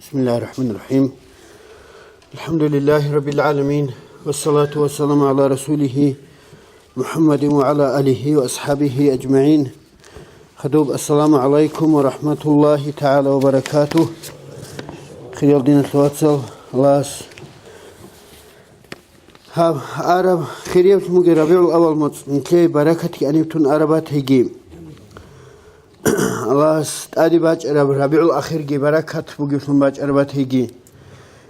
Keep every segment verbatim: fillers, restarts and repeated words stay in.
بسم الله الرحمن الرحيم. الحمد لله رب العالمين. والصلاة والسلام على رسوله محمد وعلى آله وأصحابه أجمعين. Хадуб, ассаламу гӀалайкум ва рахӀматуллагьи тагӀала ва баракатугь. Хириял диналъул вацал, Аллагьас гьаб араб хирияб мугеб РабигӀул авал моцӀ нилъее баракатги гьаниб тун араб батайги, Аллагьас тӀаде бачӀараб РабигӀул ахирги баракат бугеблъун бачӀараб батайги,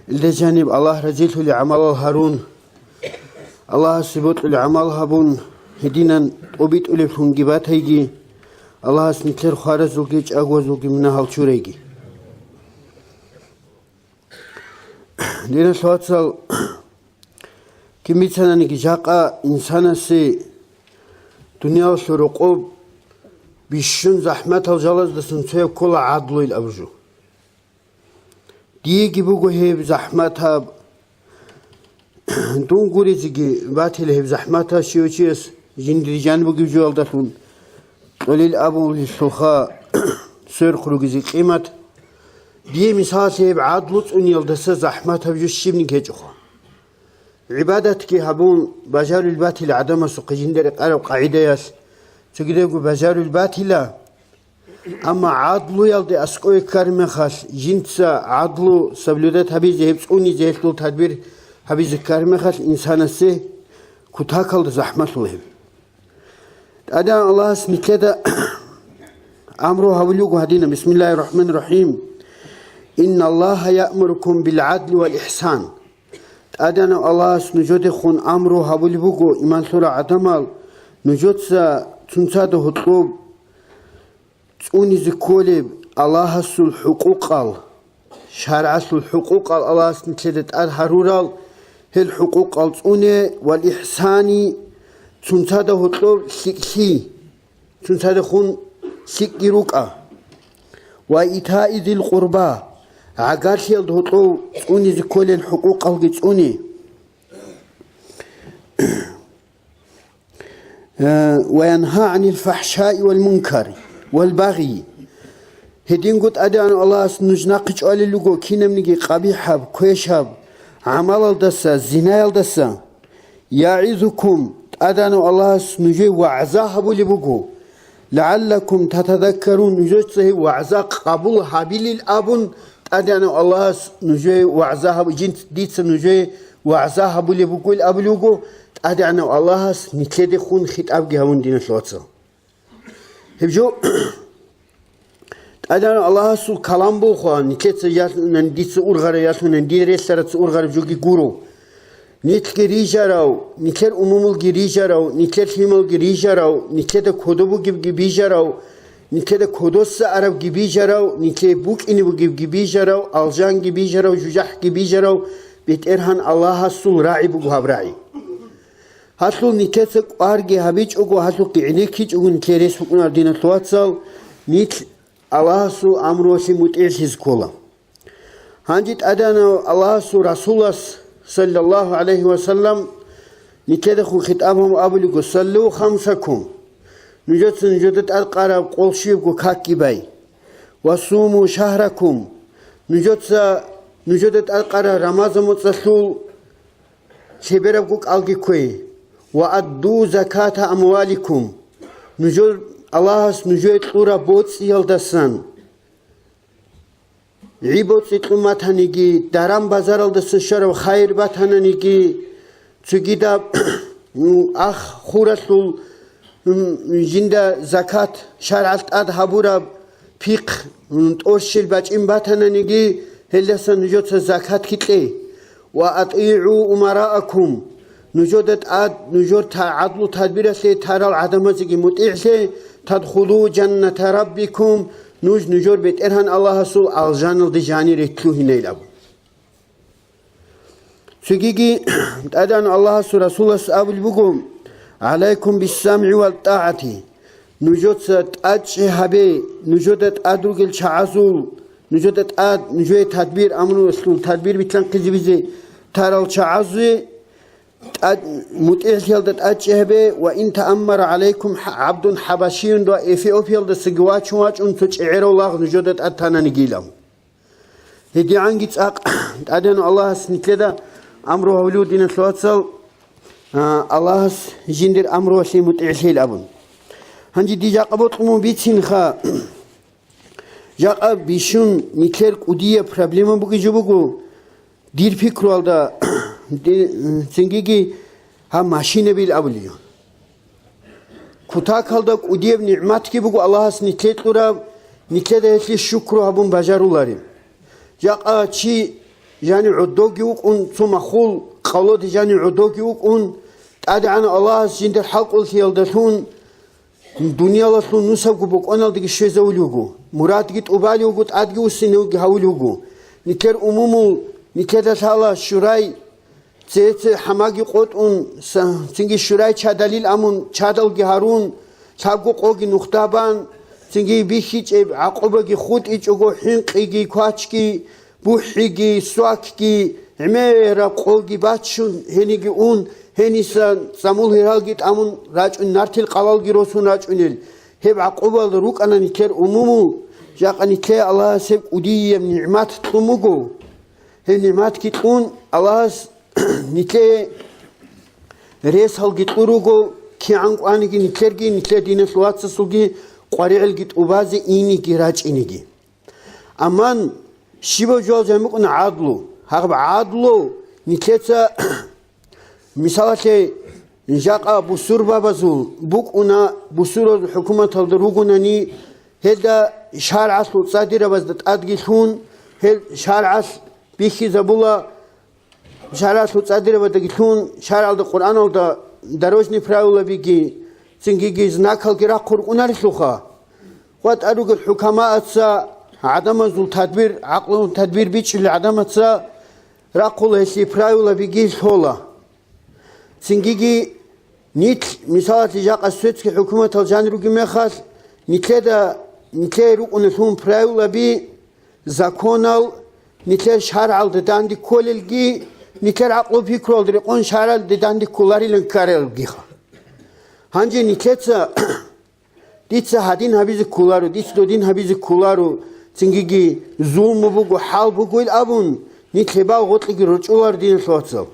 илда жаниб Аллагь разилъулеб гӀамалал гьарун, Аллагьасе бокьулеб гӀамал гьабун, гьединан тӀобитӀулеблъунги батайги, Аллагьас нилъер хваразулги чӀагоязулги мунагьал чурайги. Диналъул вацал, кин бицананиги, жакъа инсанасе дуниялалъул рокъоб бищун захӀматал жалаздасан цояб ккола гӀадлуил абу жо. Диеги буго гьеб захӀматаб, дун гурезеги батила гьеб захӀматаб, щив чияс жиндир жан бугеб жоялдалъун кьолел абулелъулха сверухъ ругезе къимат. Дие мисалалъе гьеб гӀадлу цӀуниялдаса захӀматаб жо щибниги гьечӀоха. ГӀибадатги гьабун, бажарулеб батила гӀадамасухъе жинда рекъараб къагӀидаялъ, цогидабго бажарулеб батила. Амма гӀадлуялде аскӀове ккараб мехалъ, жинца гӀадлу соблюдать гьабизе, гьеб цӀунизе, гьелъул тадбир гьабизе ккараб мехалъ, инсанасе кутакалда захӀмалъула гьеб. ТӀадегӀан Аллагьас нилъеда амру гьабулев вуго гьадинаб: «Бисмиллагьир рахӀманир рахӀим. Инналлагьа яъмурукум бил гӀадли вал ихӀсан». ТӀадегӀанав Аллагьас нужедехун амру гьабулеб буго, иман лъурал гӀадамал, нужеца цунцада гьоркьоб цӀунизе кколеб Аллагьасул хӀукъукъал, шаргӀалъул хӀукъукъал, Аллагьас нилъеда тӀад гьарурал, гьел хӀукъукъал цӀуне, вал ихӀсани, цунцада гьоркьоб лъикӀлъи, цунцадехун лъикӀги рукӀа, ва итаи зил къурба, гӀагарлъиялда гьоркьов цӀунизе кколел хӀукъукъалги цӀуне. Э, «Ва янгьа гӀанил фахӀшаи вал мункари вал багъи». Гьединго ТӀадегӀанав Аллагьас нуж нахъе чӀвалел руго кинабниги къабихӀаб, квешаб гӀамалалдаса, зинаялдаса. «ЯгӀизукум», ТӀадегӀанав Аллагьас нужее вагӀза гьабулеб буго, «лагӀаллакум татазаккарун», нужеца гьеб вагӀза къабул гьабилил абун, ТӀадегӀанав Аллагьас нужее вагӀза гьаб-, жинц-, дица нужее вагӀза гьабулеб бугел абулеб буго, ТӀадегӀанав Аллагьас нилъедехун хитӀабги гьабун, диналъул вацал. Гьеб жо ТӀадегӀанав Аллагьасул калам бугоха, нилъеца ялъунани, дица ургъараб ялъунани, дир релълъараца ургъараб жоги гуро. Нилъги рижарав, нилъер умумулги рижарав, нилъер лъималги рижарав, нилъеда кодоб бугебги бижарав, нилъеда кодоса арабги бижарав, нилъее букӀине бугебги бижарав, алжанги бижарав, жужахӀги бижарав БетӀергьан Аллагьасул рагӀи буго гьаб рагӀи. Гьалъул нилъеца кӀварги гьабичӀого, гьалъухъги гӀенеккичӀого нилъее рес букӀунар, диналъул вацал, нилъ Аллагьасул амруялъе мутӀигӀлъизе ккола. Гьанже ТӀадегӀанав Аллагьасул Расулас, саллаллагьу гӀалайгьи ва саллам, нилъедехун хитӀаб гьабун абулего: «Саллу хамсакум», нужеца нужеда тӀадкъараб къол щибго какги бай, «ва суму шагьракум», нужеца нужеда тӀадкъараб Рамазан моцӀалъул лъеберабго кӀалги ккве, «ва адду заката амваликум», нужер Аллагьас нужее кьураб боцӀиялдасан, гӀи боцӀи кьун батаниги, даран-базаралдаса щвараб хайир батананиги, цогидаб ах хуралъул жинда закат, шаргӀалъ тӀад гьабураб пихъ, тӀорщел бачӀин батананиги, гьелдаса нужеца закатги кье. «Ва атӀигӀу умараакум», нужеда тӀад, нужер та-, гӀадлу тадбиралъе тарал гӀадамазеги мутӀигӀлъе, «тадхулу жанната раббикум», нуж нужер БетӀергьан Аллагьасул алжаналде жанир релълъугьинейилан абун. Цогиги ТӀадегӀан Аллагьасул Расулас абулеб буго: «ГӀалайкум биссамгӀи ва тӀагӀати», нужеца тӀадчӀи гьабе, нужеда тӀад ругел чагӀазул, нужеда тӀад, нужее тадбир, амрулъул тадбир битлъанхъизабизе тарал чагӀазуе тӀад-, мутӀигӀлъиялда тӀадчӀи гьабе, «ва ин тааммара гӀалайкум гӀабдун хӀабашиюн», ва Эфиопиялдасаги вачун вачӀун цо чӀегӀерав лагъ нужеда тӀад тананигилан. ГьедигӀанги цӀакъ тӀадегӀан Аллагьас нилъеда амру гьавулев, диналъул вацал, а, Аллагьас жиндир амруялъе мутӀигӀлъейил абун. Гьанже дие жакъа бокьун бицинха, жакъа бищун нилъер кӀудияб проблема бугеб жо буго, дир пикруялда, ди-, цингиги гьаб машинабил абулеб. Кутакалда кӀудияб нигӀматги буго Аллагьас нилъе кьураб, нилъеда гьелъие шукру гьабун бажарулареб. Жакъа чи жанив гӀодовги вукӀун, цо махул къавлоде жанив гӀодовги вукӀун, ТӀадегӀан Аллагьас жиндир хӀалкӀолъиялдалъун дуниялалъул нусабго бокӀоналдеги щвезавулев вуго, мурадги тӀубалев вуго, тӀадги уссинавги гьавулев вуго. Нилъер умумул, нилъеда лъала щурай, цеце хӀамаги къотӀун, са-, цинги щурай чадалил амун, чадалги гьарун, лъабго къоги нухда бан, цинги бихьичӀеб гӀакъубаги хутӀичӀого, хӀинкъиги, квачги, бухӀиги, свакги, гӀемераб къоги баччун, гьениги ун, гьениса цӀамул гьиралги тӀамун рачӀун, нартил къалалги росун рачӀунел. Гьеб гӀакъубал рукӀана нилъер умумул, жакъа нилъее Аллагьас гьеб кӀудияб нигӀмат кьун буго. Гьеб нигӀматги кьун, Аллагьас нилъее ресалги кьур руго, кигӀан кӀваниги нилъерги, нилъер диналъул вацасулги къваригӀелги тӀубазе инеги рачӀинеги. Амма щибаб жоялда жаниб букӀуна гӀадлу. Гьаб гӀадлу нилъеца, мисалалъе, жакъа бусурбабазул букӀуна, бусурбабазул хӀукуматалда ругонани, гьелда шаргӀалъул цӀадирабазда тӀадги лъун, гьел шаргӀалъ бихьизабула, шаргӀалъул цӀадирабаздаги лъун, шаргӀалда, Къуръаналда дорожный правилабиги, цингиги знакалги рахъун рукӀунарелъулха. Ва тӀад ругел хӀукамааца гӀадамазул тадбир, гӀакълу тадбир бичӀчӀулел гӀадамаца рахъула гьелъие правилабиги лъола. Цингиги нилъ, мисалалъе, жакъа светский хӀукуматал жанир ругеб мехалъ, нилъеда, нилъее рукӀуналъун правилаби, законал, нилъер шаргӀалда данде кколелги, нилъер гӀакълу-пикруялда рекъон шаргӀалда данде кколарилан ккаралгиха. Гьанже нилъеца дица гьадин гьабизе кколаро, дица додин гьабизе кколаро, цингиги зулму буго, хӀал бугойил абун, нилъ гьебал гъоркьеги рорчӀуларо, диналъул вацал.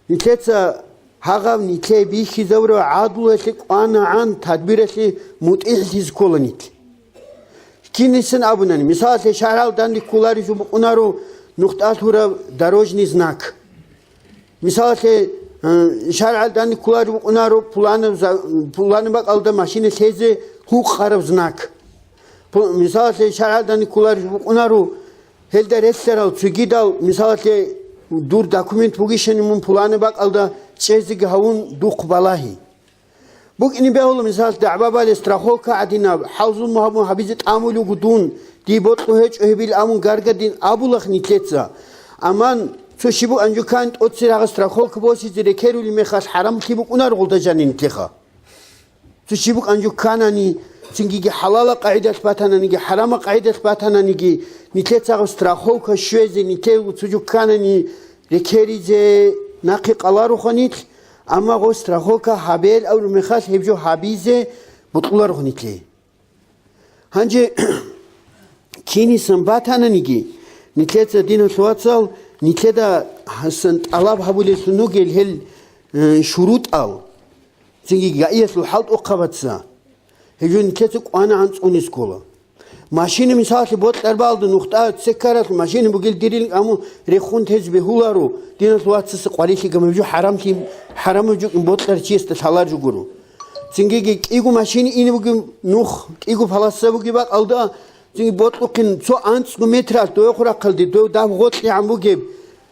Нилъеца гьагъаб нилъее бихьизавурав гӀадлуялъе кӀванагӀан тадбиралъе мутӀигӀлъизе ккола нилъ. Кинисан абунани, мисалалъе, шаргӀалда данде кколареб жо букӀунаро нухда лъураб дорожный знак. Мисалалъе, э, шаргӀалда данде кколареб букӀунаро пуланаб за-, пуланаб бакӀалда машина лъезе гьукъараб знак. Пу-, мисалалъе, шаргӀалда данде кколареб букӀунаро гьелда релълъарал цогидал, мисалалъе, дур документ бугищани мун пуланаб бакӀалда чӀезеги гьавун духъ балагьи. БукӀине бегьула, мисалалъе, дагӀба балеб страховка гӀадинаб, хӀал-зулму гьабун гьабизе тӀамулев вуго дун, дие бокьун гьечӀо гьебил абун гаргадин абулахъ нилъеца. Амма цо щиб букӀанчӀуккан тӀоцерагъа страховка босизе рекерулеб мехалъ хӀарамлъи букӀунаро гъолда жаниб нилъеха. Цо щиб букӀанчӀукканани, цингиги хӀалалаб къагӀидалъ батананиги, хӀарамаб къагӀидалъ батананиги, нилъецагъаб страховка щвезе, нилъего цо жо кканани рекеризе нахъе къалароха нилъ, амма гъо страховка гьабел абураб мехалъ гьеб жо гьабизе бокьулароха нилъее. Гьанже кинисан батананиги, нилъеца, диналъул вацал, нилъеда гьасан тӀалаб гьабулеллъун вугел гьел, э, шурутӀал, цинги гаиялъул хӀалтӀухъабаца. Гьеб жо нилъеца кӀванагӀан цӀунис ккола. Машина, мисалалъе, бокьараб бакӀалда нухда цекаралъ машина бугел дирил аму рехун тезе бегьуларо, диналъул вацасе къварилъи гьаб жо хӀарамлъи, хӀарамаб жо бокьарав чиясда лъалареб жо гуро. Цингиги кӀиго машина ине бугеб нух, кӀиго полоса бугеб бакӀалда, цинги бокьухъин цо анцӀго метралъ дов хурахъалде дов дагь гъоркьегӀан бугеб,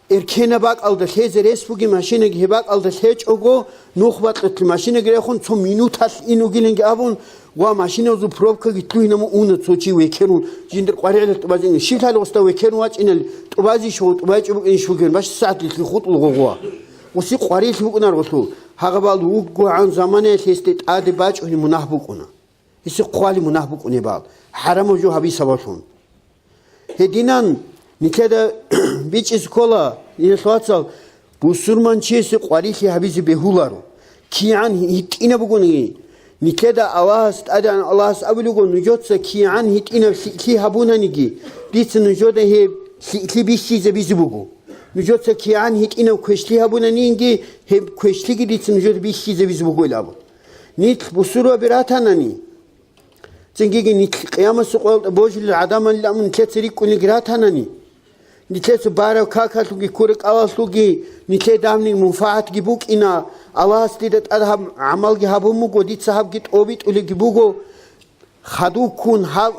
эркенаб бакӀалда лъезе рес бугеб машинаги гьеб бакӀалда лъечӀого, нух бакьулъ машинаги рехун, цо минуталъ ин вугиланги абун, ва машиназул пробкаги лъугьинамо уна цо чи векерун, жиндир къваригӀелалъ тӀубазе ин. Щиб лъала гъосда векерун вачӀинал, тӀубазейищ ва тӀубачӀеб букӀинищ вугеван, бащ сагӀат лъугьи хутӀула гъогъуа. Гъуси къварилъи букӀунар гъолъул, гьагъабал вугогӀан заманаялъ гьесде тӀаде бачӀунеб мунагь букӀуна. Гьесие хъвали мунагь букӀунебал, хӀарамаб жо гьаби сабаблъун. Гьединан нилъеда бичӀчӀизе ккола, диналъул вацал, бусурманчиясе къварилъи гьабизе бегьуларо. КигӀан гьитӀинаб бугониги, нилъеда Аллагьас, ТӀадегӀан Аллагьас абулего, нужеца кигӀан гьитӀинаб лъикӀлъи гьабунаниги, дица нужеда гьеб лъикӀлъи бихьизабизе буго. Нужеца кигӀан гьитӀинаб квешлъи гьабунанинги, гьеб квешлъиги дица нужеда бихьизабизе бугойилан абун. Нилъ бусурбаби ратанани, цинги нилъ къиямасул къоялда божулел гӀадамалилан абун нилъеца рикӀкӀунелги ратанани, нилъеца бараб какалъулги ккураб кӀалалъулги нилъее давни мунфагӀатги букӀина, Аллагьас дида тӀад гьаб гӀамалги гьабун буго, дица гьабги тӀобитӀулебги буго, хадубккун гьаб,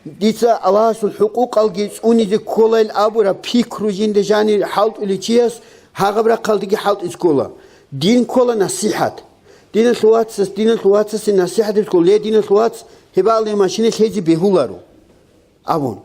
дица Аллагьасул хӀукъукъалги цӀунизе кколайил абураб пикру жинда жанир хӀалтӀулев чияс гьагъаб рахъалдеги хӀалтӀизе ккола. Дин ккола насихӀат. Диналъул вацас, диналъул вацасе насихӀат гьабизе ккола, ле, диналъул вац, гьеб гьале машина лъезе бегьуларо, абун.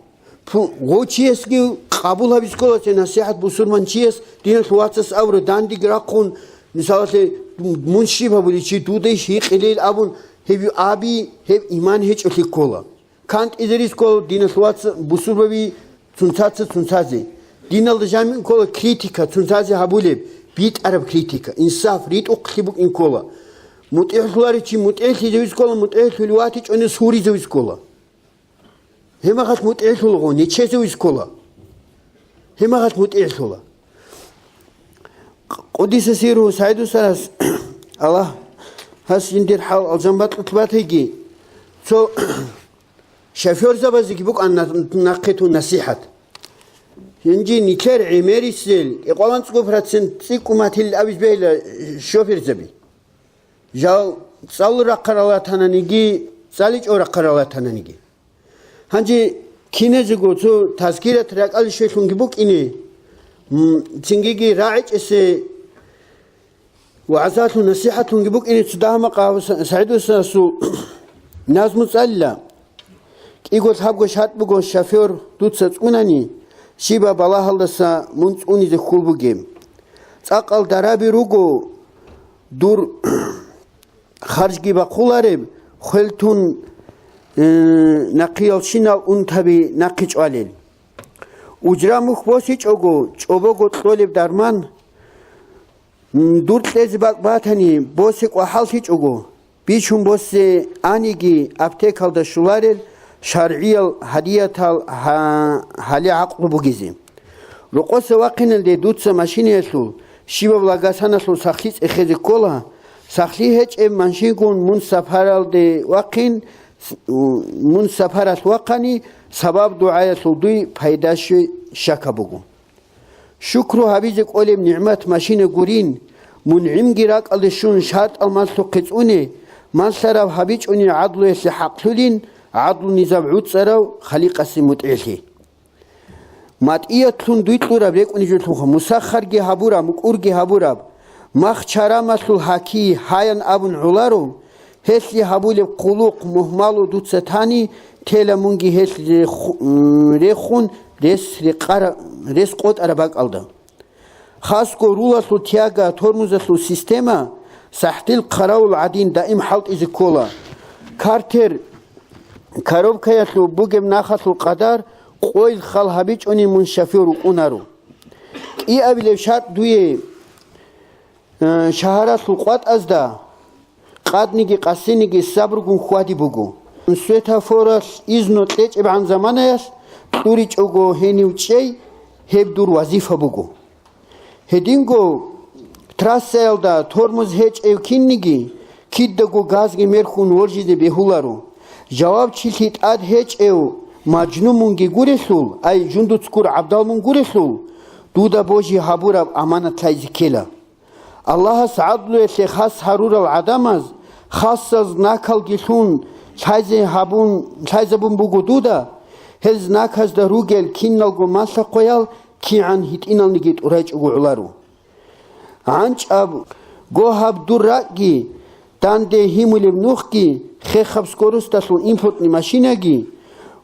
Пу-, гъов чиясги къабул гьабизе ккола цо насихӀат бусурманчияс, диналъул вацас абура, дандеги рахъун, мисалалъе, мун щиб гьабулев чи, дуда иш гьикъилел абун, гьеб аби, гьеб иман гьечӀолъи ккола. КантӀизе рес ккола, диналъул вац, бусурбаби цунцаца цунцазе. Диналда жаниб ккола критика цунцазе гьабулеб, битӀараб критика, инсаф, ритӀухълъи букӀин ккола. МутӀигӀлъуларев чи мутӀигӀлъизе визе ккола, мутӀигӀлъулев ватичӀони суризе визе ккола. Гьеб мехалъ мутӀигӀлъулаго, нечезе визе ккола. Гьеб мехалъ мутӀигӀлъула. Къудиса сирругьу СагӀидусарас, Аллагь гьас жиндир хӀал алжан бакьулъ батиги, цо шофёрзабазеги букӀана на-, нахъе тун насихӀат. Гьанже нилъер гӀемерисел кӀикъоялда цӀикӀкӀун процент цӀикӀкӀун батилин абизе бегьила шофёрзаби. Жал цӀалул рахъарал ратананиги, цӀаличӀого рахъарал ратананиги. Гьанже киназего цо тазкират ракӀалде щвелъунги букӀине, м, цинги рагӀичӀесе вагӀзалъун, насихӀатлъунги букӀине цо дагьа-макъ гьаб Са-, СагӀидусарасул назму цӀалила. КӀиго лъабго шартӀ буго шофёр дуца цӀунани, щибаб балагьалдаса мун цӀунизе хьул бугеб. ЦӀакъал дараби руго дур харжги бахъулареб, хвел тун, э, нахъиялщинал унтаби нахъе чӀвалел. Ужра-мухь босичӀого, чӀобого кьолеб дарман, м, дур кьезе бакӀ батани, босе кӀвахӀаллъичӀого, бичун босе аниги, аптекалда щоларел шаргӀиял гьадиятал гьа-, гьале гӀакълу бугезе. Рокъоса вахъиналде дуца машинаялъул щибаб лагъасаналъул сахлъи цӀехезе ккола, сахлъи гьечӀеб машинагун мун сапаралде вахъин, с-, у, мун сапаралъ вахъани, сабаб-дугӀаялъул дуй пайда щвей щакаб буго. Шукру гьабизе кӀолеб нигӀмат машина гурин, мунгӀимги ракӀалде щун шартӀал малъухъе цӀуне, малъараб гьабичӀони гӀадлуялъе хӀакълъулин, гӀадлу-низам гӀуцӀарав Халикъасе мутӀигӀлъи. МатӀиялъун дуй кьураб рекӀунеб жолъухъа, мусаххарги гьабураб, мукӀурги гьабураб, мах чарамалъул гьаки гьаян абун гӀоларо, гьелъие гьабулеб хъулухъ, мугьмалу дуца тани, тела мунги гьелъ реху-, м, рехун рес рекъара-, рес къотӀараб бакӀалда. Хасго рулалъул тяга, тормозалъул система, сахӀдил хъаравул гӀадин даим хӀалтӀизе ккола. Картер коробкаялъул бугеб нахалъул къадар къойил хал гьабичӀони мун шофёр вукӀунаро. КӀиабилеб шартӀ дуе, э, шагьаралъул къватӀазда къадниги къасиниги сабругун хьвади буго. Светофоралъ изну кьечӀебгӀан заманаялъ кьуричӀого гьенив чӀей, гьеб дур вазифа буго. Гьединго трассаялда тормоз гьечӀев кинниги, кидаго газги мерхун воржизе бегьуларо. Жавабчилъи тӀад гьечӀев мажнумунги гурелъул, ай, жундуцгур гӀабдал мун гурелъул, дуда божи гьабураб аманат лъайзе ккела. Аллагьас гӀадлуялъе хас гьарурал гӀадамаз хасал знакалги лъун лъайзе гьабун, лъайзабун буго дуда, гьел знаказда ругел киналго малъа-хъваял кигӀан гьитӀиналниги тӀурайчӀого гӀоларо. ГӀанчӀаб гогьаб дур ракӀги, данде гьимулеб нухги, хехаб скоросталъул импортный машинаги,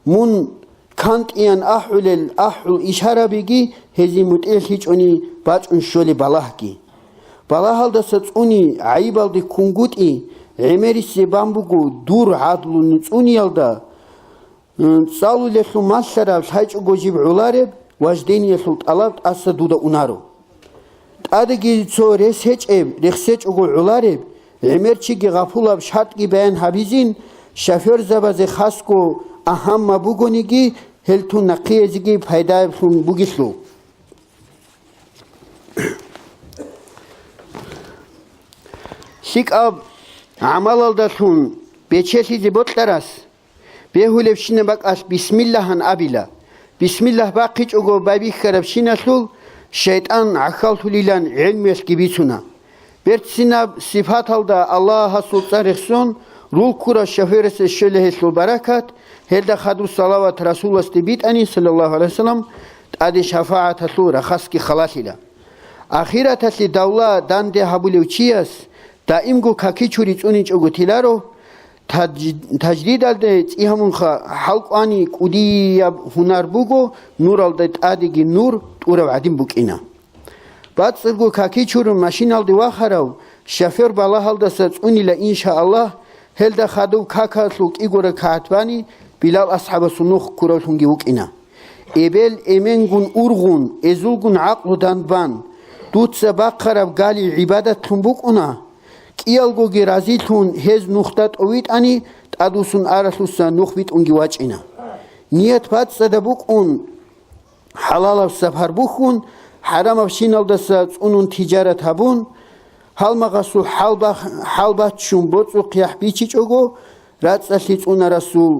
мун кантӀиян ахӀулел ахӀул ишарабиги гьезие мутӀигӀлъичӀони бачӀун щолеб балагьги. Балагьалдаса цӀуни гӀайибалде ккунгутӀи, гӀемерисеб бан буго дур гӀадлу цӀуниялда, м, цӀалулелъул малъараб лъайчӀого жиб гӀолареб вождениялъул тӀалаб тӀаса дуда унаро. ТӀадеги цо рес гьечӀеб, рехсечӀого гӀолареб, гӀемерчиги гъапулаб шартӀги баян гьабизин, шофёрзабазе хасго агьамма бугониги, гьел тун нахъиязеги пайдаблъун бугелъул. ЛъикӀаб гӀамалалдалъун бечелъизе бокьарас бегьулебщинаб бакӀалъ бисмиллагьан абила. Бисмиллагь бахъичӀого байбихьарабщиналъул шайтӀан гӀахьаллъулилан гӀелмуялъги бицуна. Берцинаб сипаталда Аллагьасул цӀар рехсон рулккурав шофёрасе щвела гьелъул баракат, гьелда хадуб салават Расуласде битӀани, саллаллагьу гӀалайгьи вассалам, тӀаде шафагӀаталъул рахасги халалъила. Ахираталъе давла данде гьабулев чияс даимго какичури цӀуничӀого теларо, таж-, тажридалде цӀи гьамунха хӀалкӀвани кӀудияб гьунар буго, нуралда тӀадеги нур тӀурав гӀадин букӀина. БацӀцӀадго какичурун машиналде вахарав шофёр балагьалдаса цӀунила, иншааллагь, гьелда хадув какалъул кӀиго ракагӀат бани, Билал асхӀабасул нух ккуравлъунги вукӀина. Эбел-эменгун ургъун, эзулгун гӀакълу данбан, дуца бахъараб гали гӀибадатлъун букӀуна, кӀиялгоги разилъун гьез нухда тӀовитӀани, тӀадвуссун аралъуса нух битӀунги вачӀина. Ният бацӀцӀадаб букӀун, хӀалалаб сапар бухьун, хӀарамабщиналдаса цӀунун тижарат гьабун, гьалмагъасул хӀалбах-, хӀалбаччун боцӀухъ яхӀ бичичӀого, рацӀцӀалъи цӀунарасул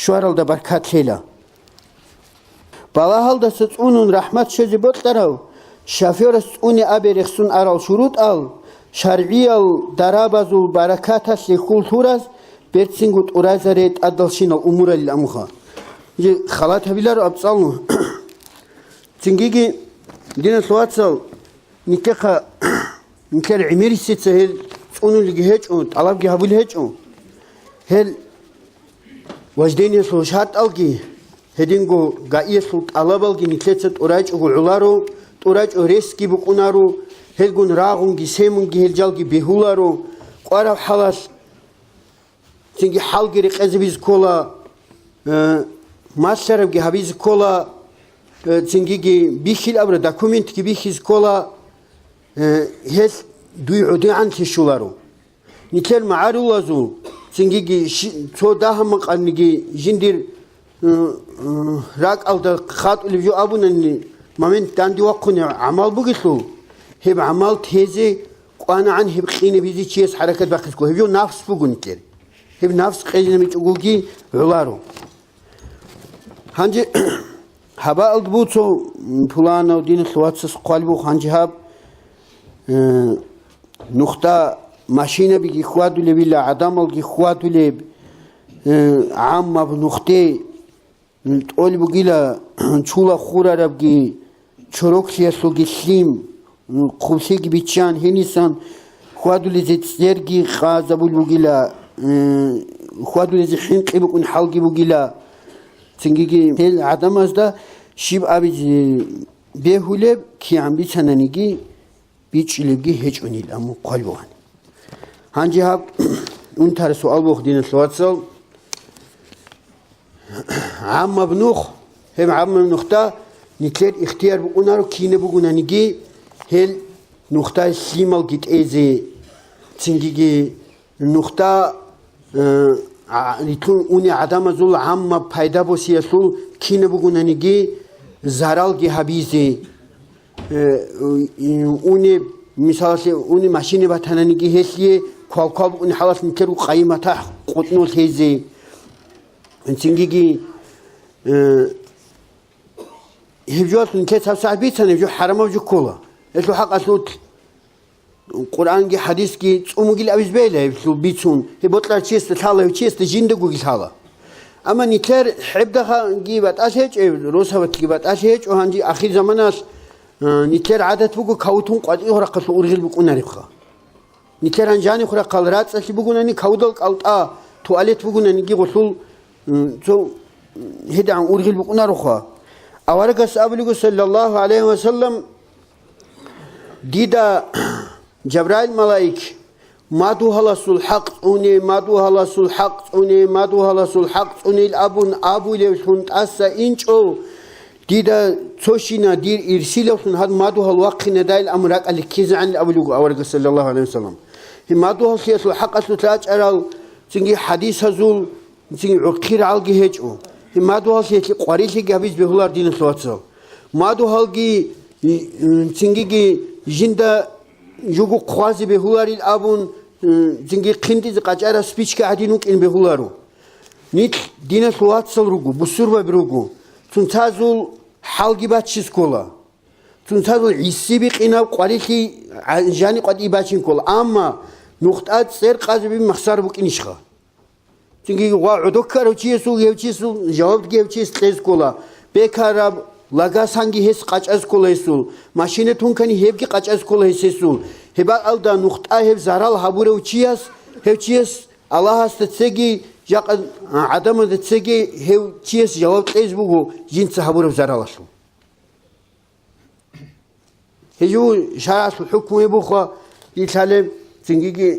щваралда баркат лъела. Балагьалдаса цӀунун рахӀмат щвезе бокьарав шофёрас цӀуне абе рехсун арал шурутӀал, шаргӀиял дарабазул баракаталъе хьул лъураз берцинго тӀурайзаре тӀадалщинал умуралил амха. Халат гьабиларо абцӀалун. Цингиги, диналъул вацал, нилъехъа, нилъер гӀемерисеца гьел цӀунулги гьечӀо, тӀалабги гьабулеб гьечӀо. Гьел вождениялъул шартӀалги, гьединго гаиялъул тӀалабалги нилъеца тӀурайчӀого гӀоларо, тӀурайчӀо ресги букӀунаро, гьелгун рагъунги семунги гьел жалги бегьуларо, къвараб хӀалалъ цинги хӀалги рекъезабизе ккола, э, малъарабги гьабизе ккола, э, цингиги бихьил абра документги бихьизе ккола, э, гьелъ дуй гӀодигӀанлъи щоларо. Нилъер магӀарулазул, цингиги щи-, цо дагьа-макъаниги жиндир, э, э, ракӀалда хатӀулеб жо абунани момент данде вахъуни гӀамал бугелъул, гьеб гӀамал тезе кӀванагӀан гьеб къинабизе чияс хӀаракат бахъисго, гьеб жо нафс буго нилъер. Гьеб нафс къезинабичӀогоги гӀоларо. Гьанже гьабаалда буцо, пуланав диналъул вацас хъвалбухъ, гьанже гьаб, э, нухда машинабиги хьвадулебила, гӀадамалги хьвадулеб, э, гӀаммаб нухде тӀолеб бугила чула хурарабги, чороклъиялъулги лъим, хъублъиги биччан, гьенисан хьвадулезе церги къазабул бугила, э, хьвадулезе хӀинкъи букӀун хӀалги бугила. Цингиги гьел гӀадамазда щиб абизе бегьулеб, кигӀан бицананиги, бичӀчӀилебги гьечӀонил, амма хъвалбугьани. Гьанже гьаб унтараб суал буго, диналъул вацал. ГӀаммаб нух, гьеб гӀаммаб нухда нилъер ихтияр букӀунаро кинаб бугонаниги, гьел нухда лъималги тӀезе, цингиги нухда, э, а, рилъун уни гӀадамазул гӀаммаб пайда босиялъул кинаб бугонаниги заралги гьабизе. Э, и, уни, мисалалъе, уни машине батананиги гьелъие квал-квал букӀуни хӀалалъ нилъер къайи-матахӀ къутӀнул лъезе. Цингиги, э, гьеб жоялъул нилъер цаб сагӀат бицана, гьеб жо хӀарамаб жо ккола. Гьелъул хӀакъалъулъ Къуръанги хӀадисги цӀумугил абиз бейла гьеб бицун, гьеб бокьарав чиясда лъала, гьев чиясда жиндагоги лъала. Амма нилъер хӀебдагъаги батӀалъи гьечӀо, росабатги батӀалъи гьечӀо, гьанже ахир заманалъ, а, нилъер гӀадат буго кавутун къватӀив рахъалъул ургъел букӀунаребха. Нилъер гьанжанихъ рахъал рацӀцӀалъи бугунани кавудал кӀалтӀа, туалет бугунаниги гъолъул, м, цо, м, гьедигӀан ургъел букӀунароха. Аварагас абулего, саллаллагьу гӀалайгьи ва саллам, Дида Жабраил малаик, мадугьаласул хӀакъ цӀуне, мадугьаласул хӀакъ цӀуне, мадугьаласул хӀакъ цӀунел абун абулевлъун тӀаса инчӀо, дида цо щина дир ирсилавлъун гьад мадугьал вахъинадайил амру ракӀалде ккезегӀанил абулев вуго аварагас, саллаллагьу гӀалайгьи ва саллам. Гьеб мадугьаллъиялъул хӀакъалъулъ рачӀарал цинги хӀадисазул, цинги гӀурхъи рагӀалги гьечӀо. Мадугьаллъи къварилъи гьабиз бегьулар, диналъул вацал. Мадугьалги, м, цингиги жинда жугу хъвазе бегьуларил абун, м, цинги хъиндизе къачӀараб спичка гӀадин вукӀин бегьуларо. Нилъ диналъул вацал руго, бусурбаби руго. Цунцазул хӀалги баччи ккола. Цунцазул гӀиси бикъинаб къварилъи гӀа-, жани къватӀи бачин ккола. Амма нухда цӀер къазеби махсар букӀинищха? Цинги ва гӀодор ккарав чиясул гьев чиясул жавабги гьев чияс кьез ккола. Бекараб лагасанги гьес къачӀаз ккола гьесул. Машина тункани гьебги къачӀаз ккола гьес гьесул. Гьеб бакӀалда нухда гьеб зарал гьабурав чияс, гьев чияс Аллагьасда цеги, жакъа гӀадамазда цеги гьев чияс жаваб кьез буго жинца гьабураб заралалъул. Гьелъул шаргӀалъул хӀукму гьеб буха, ил лъалеб, цингиги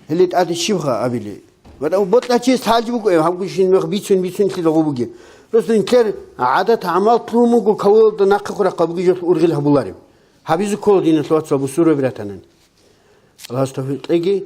гьеле тӀаде щибха абили. Ва бокьа чияс лъалчи буго, э, гьабгушин мех бицун, бицун лъидагъу буги. Просто нилъер гӀадат гӀамал лъугьун буго, кавлалда нахъе хурахъа буги жо ургъел гьабулареб. Гьабизе ккола, диналъул вацал, бусурбаби ратанани. Аллагьас тавфикъ кьеги.